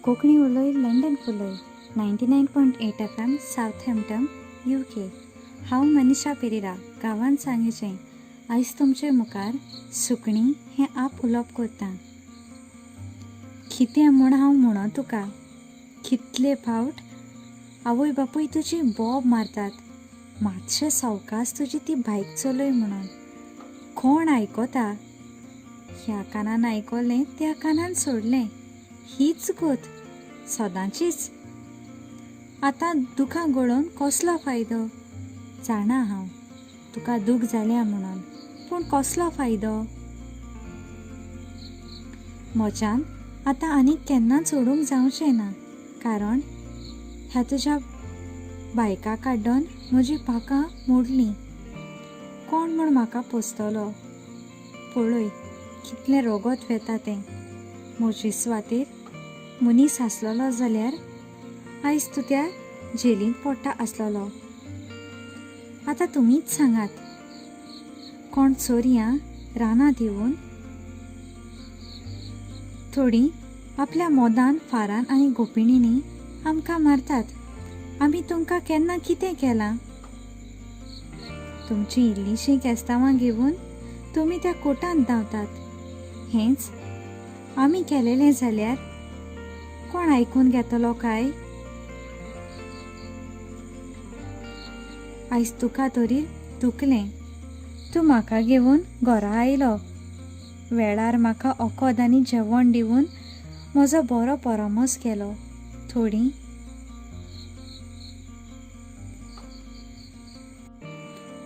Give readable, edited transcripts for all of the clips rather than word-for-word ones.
कोंकणी उलय London फुलय 99.8 FM Southampton UK. हांव मनीषा पेरेरा गांवान सांगेचें आयज तुमचे मुखार सुकणीं हें आप उलोवप करतां. कितें म्हूण हांव म्हणो तुका, कितले फावट आवय बापूय तुजी बोब मारतात, मातशें सवकास तुजी ती बायक चलय म्हणून. कोण आयकता? ह्या कानान आयकलें त्या कानान सोडलें, हीच गत सदांचीच. आतां दुखां गळोवन कसलो फायदो? जाणा हांव तुका दूख जाल्या म्हणून, पूण कसलो फायदो? म्हज्यान आतां आनीक केन्नाच सोडूंक जावचें ना, कारण ह्या तुज्या बायका काड्डून म्हजी पाखां मोडलीं. कोण म्हूण म्हाका पोसतलो? पळय कितलें रगत वेता तें. म्हजे सुवातेर मनीस आसलेलो जाल्यार आयज तूं त्या जेलींत पडटा आसलेलो. आतां तुमीच सांगात, कोण चोरयां रानांत येवन थोडीं आपल्या मोदान फारान आनी गोपिणींनी आमकां मारतात. आमी तुमकां केन्ना कितें केलां? तुमचीं इल्लींशीं केस्तांवां घेवन तुमी त्या कोटांत धांवतात. हेंच आमी केलेलें जाल्यार कोण आयकून घेतलो काय? आयज तुका तरी दुखलें, तूं म्हाका घेवन घरा आयलो. वेळार म्हाका ओखद आनी जेवण दिवन म्हजो बरो परामोस केलो. थोडीं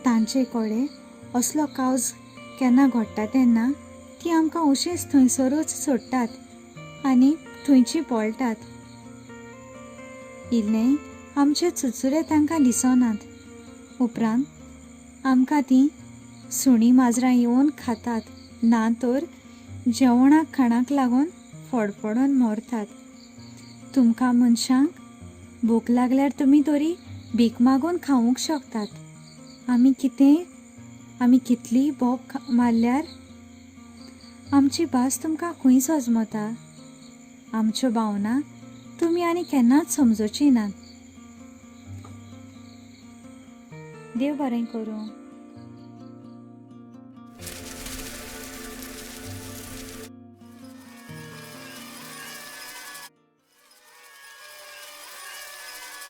तांचे कडेन असलो कावज केन्ना घडटा तेन्ना तीं आमकां अशींच थंयसरूच सोडटात आनी थंयचीं पळटात. इल्लें आमचे चुचुरे तांकां दिसनात. उपरांत आमकां तीं सुणीं माजरां येवन खातात, ना तर जेवणाक खाणाक लागून फडफडून मरतात. तुमकां मनशांक भूक लागल्यार तुमी तरी भीक मागून खावंक शकतात. आमी कितें, आमी कितलीय बोब मारल्यार आमची भास तुमकां खंय सजमता? आमच्यो भावना तुमी आनी केन्नाच समजोची नात. देव बरें करूं.